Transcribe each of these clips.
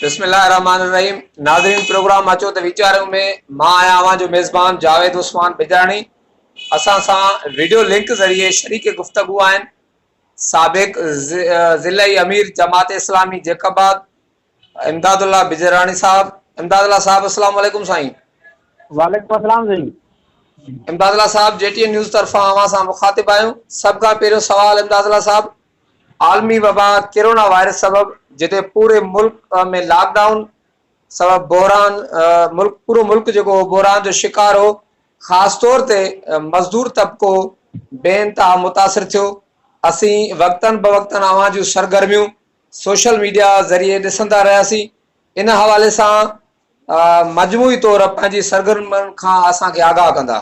بسم الله الرحمٰن الرحيم ناظرين پروگرام اچو ته ويچاريون ۾ مان آهيان اوهان جو ميزبان جاويد عثمان بجاڻي اسان سان ويڊيو لنڪ ذريعي شريڪ گفتگو آهن سابق ضلعي امير جماعت اسلامي جيڪب آباد امداد الله بجراڻي صاحب امداد الله صاحب السلام عليڪم سائين. وعليڪم السلام سائين. امداد الله صاحب جي ٽي اين نيوز طرفان اوهان سان مخاطب آهيون سڀ کان پهريون سوال امداد الله صاحب عالمي وبا ڪرونا وائرس سبب جتي پوري ملڪ ۾ لاڪ ڊائون سبب بحران ملڪ پورو ملڪ جيڪو هو بحران جو شڪار هو خاص طور تي مزدور طبقو بي انتها متاثر ٿيو اسين وقتن بوقتن اوهان جون سرگرميون سوشل ميڊيا ذريعي ڏسندا رهياسين ان حوالي سان مجموعي طور پنهنجي سرگرمين کان اسان کي آگاهه ڪندا.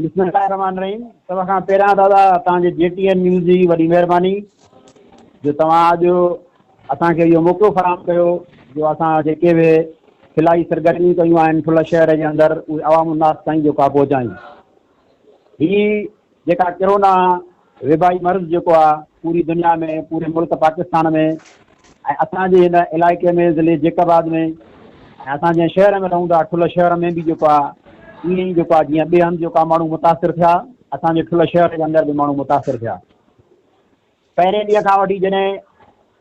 بسم الله الرحمٰن الرحيم سڀ کان پهريان دادا توهان جي جي ٽي اين نيوز جي وڏي مهرباني جو توهان اڄ اسان کي اهو موقعو فراهم ڪيو جو اسان جيڪي به فلاحي سرگرميون ڪيون آهن ٺلهه شهر جي اندر اهي عوام الناس تائين جيڪو آهي پهچايون هي جيڪا ڪرونا وبائي مرض جيڪو آ پوري دنيا ۾ پوري ملڪ پاڪستان ۾ ۽ اسان جي هن علائقي ۾ ضلعي جيڪب آباد ۾ ۽ اسان جنهن شهر ۾ رهون ٿا ٺلهه شهر ۾ به جيڪو آ ائين ئي جيڪو آ جيئن ٻئي هنڌ جيڪو آ ماڻهو متاثر ٿيا اسان جي ٺلهه شهر جي اندر به ماڻهو متاثر ٿيا. پهرين ڏينهن کان وٺي جڏهن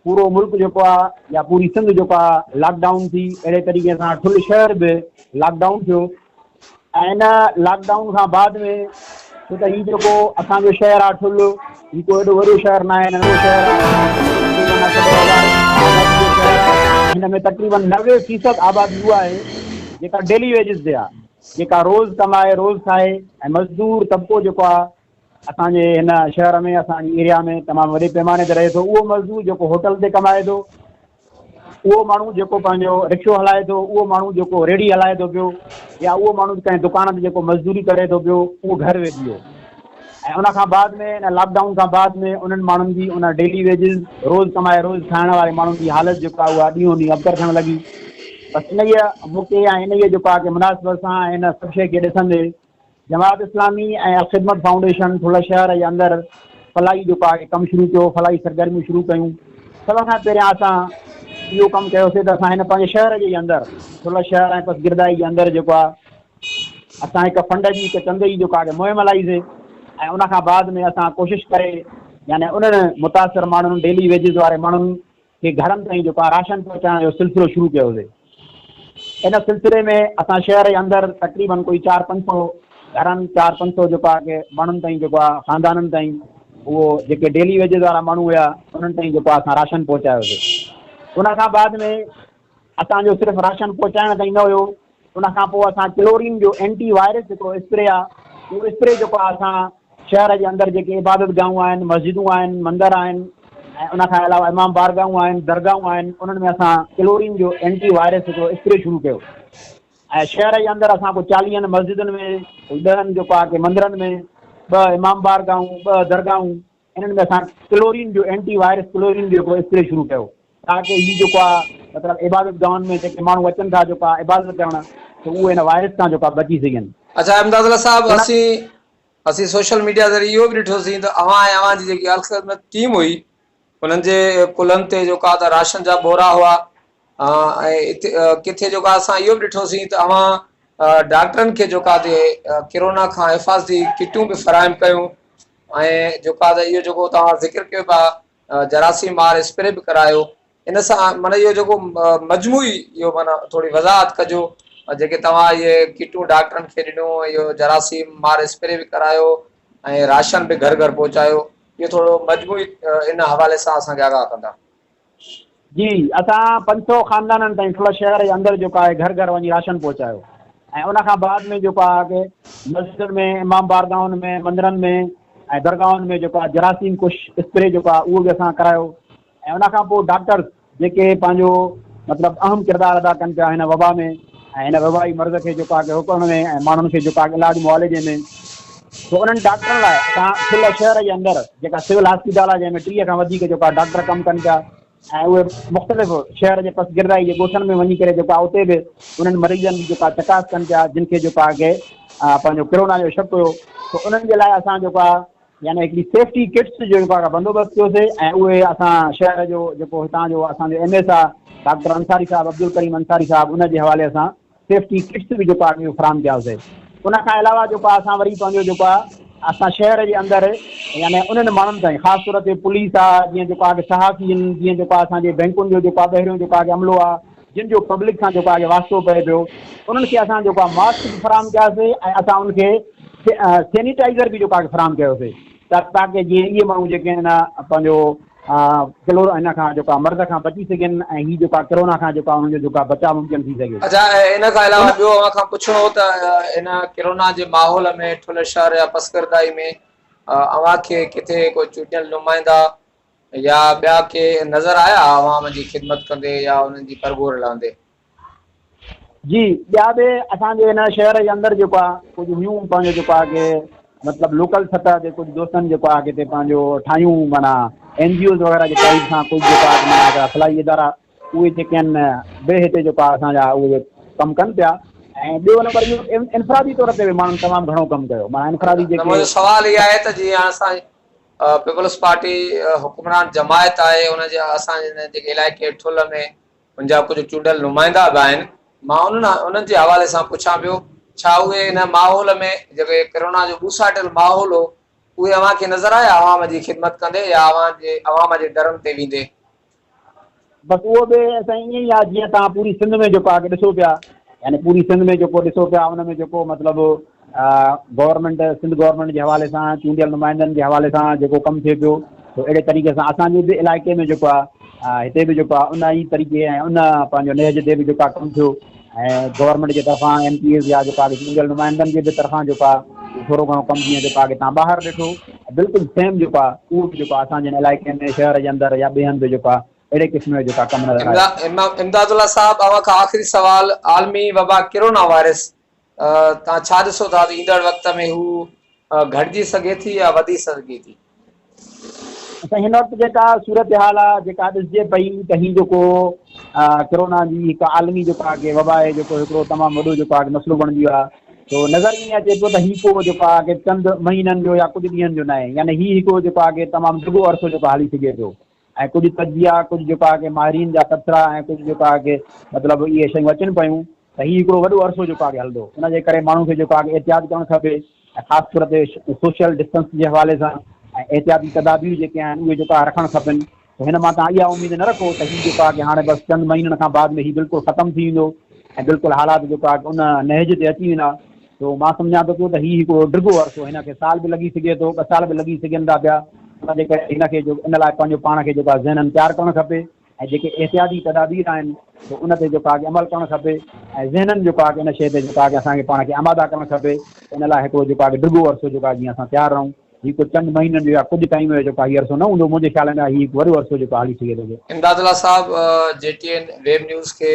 پورو ملڪ جيڪو آ يا پوري سنڌ جيڪو آ لاڪ ڊائون ٿي اهڙي طريقي سان ٺل شهر به لاڪ ڊائون ٿيو ۽ ان لاڪ ڊائون کان بعد ۾ ڇو ته هي جيڪو اسان جو شهر آ ٺل هي ڪو ايڏو وڏو شهر نه آهي ننڍو شهر آهي هن ۾ تقريبن 90 فيصد آبادي اها آهي جيڪا ڊيلي ويجز تي آ جيڪا روز ڪمائي روز کائي ۽ مزدور طبقو جيڪو آ اسان جي هن شهر ۾ اسان جي ايريا ۾ تمام وڏي پيماني تي رهي ٿو اهو مزدور جيڪو هوٽل تي ڪمائي ٿو اهو ماڻهو جيڪو پنهنجو رڪشو هلائي ٿو اهو ماڻهو جيڪو ريڙهي هلائي ٿو پيو يا اهو ماڻهو ڪنهن دڪان تي جيڪو مزدوري ڪري ٿو پيو اهو گهر ويهي ويو ۽ ان کان بعد ۾ ان لاڪ ڊائون کان بعد ۾ انهن ماڻهن جي ان ڊيلي ويجز روز ڪمائي روز کائڻ واري ماڻهن جي حالت جيڪا اها ڏينهون ڏينهن ابتر ٿيڻ لڳي بس انهيء موقعي ۽ انهيء جيڪو آهي مناسبت سان ان سڀ شيء کي ڏسندي جماعت اسلامي ۽ الخدمت فائونڊيشن ٺلهه شهر جي اندر فلاحي جيڪو آهي ڪم شروع ڪيو، فلاحي سرگرميون شروع ڪيون. سڀ کان پهريان اسان اهو ڪم ڪيوسين ته اسان هن پنهنجي شهر جي ئي اندر ٺلهه شهر ۽ پسگردائي جي اندر جيڪو آهي اسان هڪ فنڊ جي هڪ چندي جي جيڪو آهي مهم هلائي سي ۽ ان کان بعد ۾ اسان ڪوشش ڪري يعني انهن متاثر ماڻهن ڊيلي ويجز واري ماڻهن کي گهرن تائين جيڪو آهي راشن پهچائڻ جو سلسلو شروع ڪيو سي. ان سلسلي ۾ اسان شهر جي اندر تقريبن ڪوئي چار پنج سو گهرن چار پنج سو جيڪو آهي ماڻهن تائين جيڪو آهي خاندانن تائين اهو جيڪي ڊيلي ويجز وارا ماڻهو هيا انهن تائين جيڪو آهي اسان راشن پهچايو سي. ان کان بعد ۾ اسان جو صرف راشن پهچائڻ تائين نه هيو ان کان پوء اسان ڪلورين جو اينٽي وائرس هڪڙو اسپري آ اهو اسپري جيڪو آ اسان شهر جي اندر جيڪي عبادت گاهون آهن مسجدون آهن مندر آهن ۽ ان کان علاوه امام بارگاهون آهن درگاهون آهن انهن ۾ اسان ڪلورين جو اينٽي وائرس هڪڙو اسپري شروع ڪيو ۽ شهر جي اندر اسان ڪو چاليهن مسجدن ۾ ڪوئي ڏهن جيڪو آ ڪي مندرن ۾ ٻه امام بارگاهون ٻه درگاهون انهن ۾ اسان ڪلورين جو اينٽي وائرس ڪلورين جو هڪڙو اسپري شروع ڪيو تاڪه هي جيڪو آ مطلب عبادت گاهن ۾ جيڪي ماڻهو اچن ٿا جيڪو آ عبادت ڪرڻ ته اهي هن وائرس کان جيڪو آ بچي سگهن. اڇا امداد الله صاحب اسين اسين سوشل ميڊيا ذريعي اهو به ڏٺوسين ته اوهان ۽ اوهان جي جيڪي الخدمت ٽيم هئي انهن جي ڪلهن تي جيڪو آ ته راشن جا ٻورا هئا ۽ ڪٿي جيڪو آ اسان اهو به ڏٺوسين ته اوهان ڊاڪٽرن کي جيڪو آ ته ڪرونا کان حفاظتي ڪٽون به فراهم ڪيون ۽ جيڪو آ ته اهو جيڪو توهان ذڪر ڪيو پيا جراثيم مار اسپري به ڪرايو ان سان معنيٰ اهو جيڪو مجموعي اهو معنيٰ ٿوري وضاحت ڪجو جيڪي توهان اهي ڪٽون ڊاڪٽرن کي ڏنو اهو جراثيم مار اسپري به ڪرايو ۽ راشن به گهر گهر پهچايو اهو ٿورو مجموعي ان حوالي سان اسان کي آگاهه ڪندا. جي اسان 500 خاندانن تائين ٺلهه شهر جي اندر جيڪو آهي گهر گهر وڃي راشن پهچايو ۽ ان کان بعد ۾ جيڪو آهي مسجدن ۾ امام بارگاهن ۾ مندرن ۾ ۽ درگاهن ۾ جيڪو آهي جراثيم ڪش اسپري جيڪو آهي اهو به اسان ڪرايو ۽ ان کان پوء ڊاڪٽرز جيڪي پنهنجو مطلب اهم ڪردار ادا ڪن پيا هن وبا ۾ ۽ هن وبائي مرض کي جيڪو آهي روڪڻ ۾ ۽ ماڻهن کي جيڪو آهي علاج معالجي ۾ سو انهن ڊاڪٽرن لاء اسان ٺلهه شهر جي اندر جيڪا سول هاسپيٽال آهي جنهن ۾ 30 کان وڌيڪ جيڪو آهي ڊاڪٽر ڪم ڪن پيا ۽ اهي مختلف شهر جي پسگردائي جي ڳوٺن ۾ وڃي ڪري جيڪو آهي اتي به انهن مريضن جي جيڪا چڪاس ڪن پيا جن کي جيڪو آهي پنهنجو ڪرونا جو شڪ هيو ته انهن جي لاء اسان جيڪو آهي يعني هڪڙي سيفٽي ڪٽس جو جيڪو آهي بندوبست ڪيوسي ۽ اهي اسان شهر جو جيڪو هتان جو اسان جو ايم ايس آهي ڊاڪٽر انصاري صاحب عبدالڪريم انصاري صاحب ان جي حوالي سان سيفٽي ڪٽس به جيڪو آهي فراهم ڪياسي. ان کان علاوه جيڪو آهي اسان وري پنهنجو جيڪو آهي اسان شهر جي اندر يعني انهن ماڻهن تائين خاص طور تي پوليس آهي جيئن جيڪو آهي صحافي آهن جيئن جيڪو آهي اسان جي بينڪن جو جيڪو آهي ٻاهريون جيڪو آهي عملو آهي جن جو پبلڪ سان جيڪو آهي واسطو پئي پيو انهن کي اسان جيڪو آهي ماسڪ به فراهم ڪياسي ۽ اسان انهن کي سينيٽائزر به جيڪو آهي فراهم ڪيوسي ته تاڪه جيئن اهي ماڻهو جيڪي آهن پنهنجو ڪلور هن کان جيڪو آهي مرض کان بچي سگهن ۽ هي جيڪو آهي ڪرونا کان جيڪو آهي انهن جو جيڪو آهي بچاء ممڪن ٿي سگهي. اڇا ان کان علاوه ٻيو اوهان کان پڇڻو هو ته هن ڪرونا جي ماحول ۾ ٺل شهر يا پسگردائي ۾ اوهان کي ڪٿي ڪو چونڊيل نمائندا يا ٻيا ڪي نظر آيا عوام جي خدمت ڪندي يا انهن جي پرگهور لهندي؟ جي ٻيا به اسان جي هن شهر جي اندر جيڪو آ ڪجهه هيون پنهنجو جيڪو آ ڪي مطلب لوڪل سطح تي ڪجهه دوستن جيڪو آ ڪٿي پنهنجو ٺاهيون معنيٰ اين جي اوز وغيره جي ٽائيپ سان ڪجهه جيڪو آ معنيٰ هڪڙا فلاحي ادارا اهي جيڪي آهن به هتي جيڪو آ اسان جا اهي ڪم ڪن پيا ۽ ٻيو نمبر اهو انفرادي طور تي به ماڻهن تمام گهڻو ڪم ڪيو معنيٰ انفرادي نه جيڪي منهنجو سوال هي آهي ته جيئن اسان پيپلز پارٽي حڪمران جماعت آهي ان جي اسان جي جيڪي علائقي ٺل ۾ ان جا ڪجهه چونڊيل نمائندا به آهن، مان انهن جي حوالي سان پڇان پيو، ڇا اهي ان ماحول ۾ جيڪو ڪرونا جو ٻوساٽيل ماحول هو، اهي اوهان کي نظر آيا عوام جي خدمت ڪندي يا اوهان جي عوام جي درن تي ويندي؟ بس اهو به سائين ائين ئي آهي جيئن توهان پوري سنڌ ۾ جيڪو آهي ڏسو پيا يعني پوري سنڌ ۾ جيڪو ڏسو پيا ان ۾ جيڪو مطلب گورنمينٽ سنڌ گورنمينٽ جي حوالي سان چونڊيل نمائندن جي حوالي سان جيڪو ڪم ٿئي پيو سو اهڙي طريقي سان اسان جي به علائقي ۾ جيڪو آهي هتي به جيڪو آهي ان ئي طريقي ۽ ان پنهنجو نهج تي به جيڪو آهي ڪم ٿيو ۽ گورنمينٽ جي طرفان ايم پي ايز يا جيڪو آهي چونڊيل نمائندن جي به طرفان جيڪو آهي ٿورو گهڻو ڪم جيئن جيڪو آهي تان ٻاهر ڏٺو بلڪل سيم جيڪو آهي اهو به جيڪو آهي اسان جي علائقي ۾ شهر جي اندر يا ٻئي هنڌ به جيڪو آهي اهڙي قسم جو جيڪو آهي ڪم نظر آيو. امداد الله صاحب اوهان کان آخري سوال عالمي وبا ڪرونا وائرس توهان ڇا ڏسو ٿا ته ايندڙ وقت ۾ هو گهٽجي سگهي ٿي يا وڌي سگهي ٿي؟ سائين هن وقت جيڪا صورتحال آ جيڪا ڏسجي پئي ته هي جيڪو ڪرونا جي هڪ عالمي جيڪو آ ڪي وبا آهي جيڪو هڪڙو تمام وڏو جيڪو آ مسئلو بڻجي ويو آ تو نظر ائين اچي پيو ته هي ڪو جيڪو آ ڪي چند مهينن جو يا ڪجهه ڏينهن جو ناهي يعني هي هڪڙو جيڪو آ ڪي تمام ڊگهو عرصو جيڪو هلي سگهي ٿو ۽ ڪجهه تجزيا، ڪجهه جيڪو آهي ڪي ماهرين جا تبصرا ۽ ڪجهه جيڪو آهي ڪي مطلب اهي شيون اچن پيون ته هي هڪڙو وڏو عرصو جيڪو آهي هلندو ان جي ڪري ماڻهو کي جيڪو آهي احتياط ڪرڻ کپي ۽ خاص طور تي سوشل ڊسٽنس جي حوالي سان ۽ احتياطي تدابير جيڪي آهن اهي جيڪو آهي رکڻ کپن ته هن مان توهان اها اميد نه رکو ته هي جيڪو آهي ڪي هاڻي بس چند مهينن کان بعد ۾ هي بلڪل ختم ٿي ويندو ۽ بلڪل حالات جيڪو آهي ان نهج تي اچي ويندا سو مان سمجهان ٿو پيو ته هي هڪڙو ڊگهو عرصو هن کي سال به لڳي سگهي ٿو، ٻه سال به لڳي سگهن ٿا پيا، ان جي ڪري هن کي جو ان لاء پنهنجو پاڻ کي جيڪو آهي ذهنن تيار ڪرڻ کپي ۽ جيڪي احتياطي تدابير آهن سو ان تي جيڪو آهي عمل ڪرڻ کپي ۽ ذهنن جيڪو آهي ان شيء تي جيڪو آهي اسان کي پاڻ کي آماده ڪرڻ کپي ته ان لاء هڪڙو جيڪو آهي ڊگهو عرصو جيڪو آهي جيئن اسان تيار رهون هي ڪو چند مهينن جو يا ڪجهه ٽائيم جو جيڪو آهي هي عرصو نه هوندو منهنجي خيال ۾ هي هڪ وڏو عرصو جيڪو هلي سگهي ٿو پيو. امداد الله صاحب جي ٽي اين ويب نيوز کي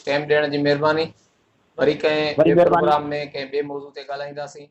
ٽائيم ڏيڻ جي مهرباني. وري ڪنهن وڏي ٻئي مهرباني. پروگرام ۾ ڪنهن ٻئي موضوع تي ڳالهائينداسين.